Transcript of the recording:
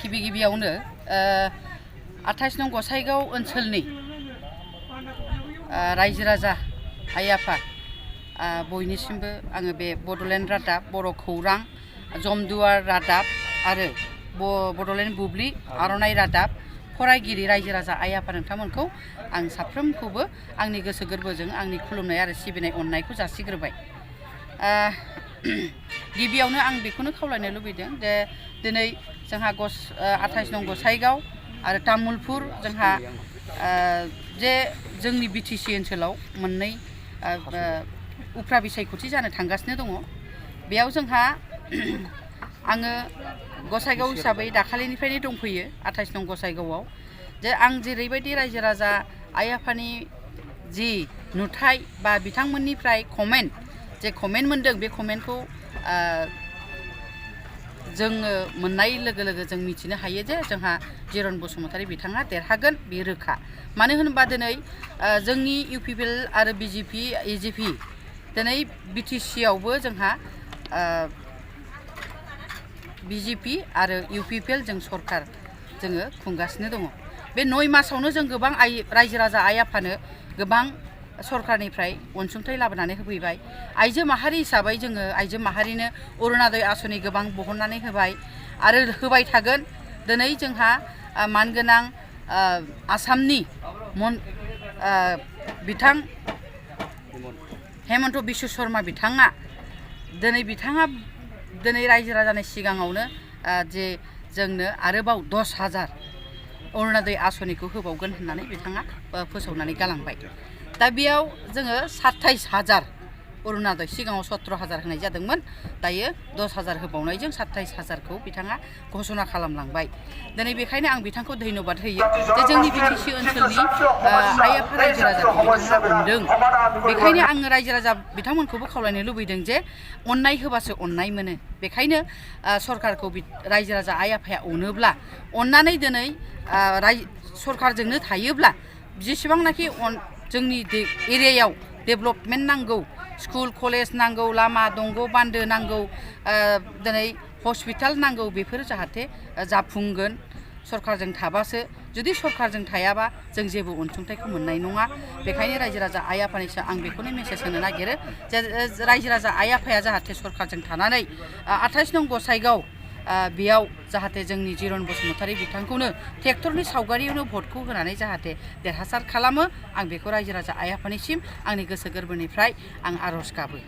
गिबियावनो 28 नं गसाइगाव ओनसोलनि रायजो राजा आइ आफा बयनिसिमबो आङो बे बड'लेण्ड रादाब बर' खौरां जमदुवार रादाब आरो बड'लेण्ड बुब्लि आर'नाइ रादाब फरायगिरि रायजो राजा आइ आफा नोंथांमोनखौ आं साफ्रोमखौबो आंनि गोसो गोरबोजों आंनि खुलुमनाय आरो सिबिनाय अननायखौ जासिग्रोबाय। गिबियावनो आं बेखौनो खावलायनो लुबैदों जे दिनै जोंहा 28 नं गसाइगाव आरो तामुलपुर जोंहा जे जोंनि बिटिसि ओनसोलाव मोननै उफ्रा बिसायख'थि जानो थांगासिनो दङ। बेयाव जोंहा आङो गसाइगाव हिसाबै दाखालिनिफ्रायनो दंफैयो 28 नं गसाइगावआव जे आं जेरैबायदि रायजो राजा आइ आफानि जि नुथाय बा बिथांमोननिफ्राय कमेन्ट मोनदों बे कमेन्टखौ जोङो मोननाय लोगो लोगो जों मिथिनो हायो जे जोंहा जिरन बसुमतारी बिथाङा देरहागोन बे रोखा। मानो होनोबा दिनै जोंनि इउपिपिएल आरो बिजेपि एजिपि दिनै बिटिसिआवबो जोंहा बिजेपि आरो इउपिपिएल जों सरकार जोङो खुंगासिनो दङ। बे 9 मासावनो जों गोबां रायजो राजा आइ आफानो गोबां सरकारनिफ्राय अनसुंथाइ लाबोनानै होफैबाय। आइजो माहारि हिसाबै जोङो आइजो माहारिनो अरुणोदय आसनि गोबां बहननानै होबाय आरो होबाय थागोन। दिनै जोंहा मानगोनां आसामनि बिथां हेमन्त बिश्व शर्मा बिथाङा दिनै रायजो राजानि सिगाङावनो जे जोंनो आरोबाव 10,000 अरुणोदय आसनिखौ होबावगोन होननानै बिथाङा फोसावनानै गालांबाय। दा बेयाव जोङो 27,000 अरुणोदय सिगाङाव 17,000 होनाय जादोंमोन, दायो 10,000 होबावनायजों 27,000खौ बिथाङा घोषणा खालामलांबाय। दिनै बेखायनो आं बिथांखौ धन्यबाद होयो जे जोंनि बिटिसि ओनसोलनि आइ आफा रायजो राजाखौ बिथाङा अनदों। बेखायनो आङो रायजो राजा बिथांमोनखौबो खावलायनो लुबैदों जे अननाय होबासो अननाय मोनो। बेखायनो सरकारखौ रायजो राजा आइ आफाया अनोब्ला अननानै दिनै सरकारजोंनो थायोब्ला जेसेबांनाखि जोंनि एरियायाव डेभेलपमेन्ट नांगौ, स्कुल कलेज नांगौ, लामा दंग' बान्दो नांगौ, दिनै हस्पिटाल नांगौ, बेफोरो जाहाथे जाफुंगोन सरकारजों थाबासो। जुदि सरकारजों थायाबा जों जेबो अनसुंथाइखौ मोननाय नङा। बेखायनो रायजो राजा आइ आफानिसो आं बेखौनो मेसेज होनो नागिरो जे रायजो राजा आइ आफाया जाहाथे सरकारजों थानानै 28 नं गसाइगाव बेयाव जाहाथे जोंनि जिरन बसुमतारी बिथांखौनो ट्रेक्टरनि सावगारियावनो भटखौ होनानै जाहाथे देरहासार खालामो, आं बेखौ रायजो राजा आइ आफानिसिम आंनि गोसो गोरबोनिफ्राय आं आर'ज गाबो।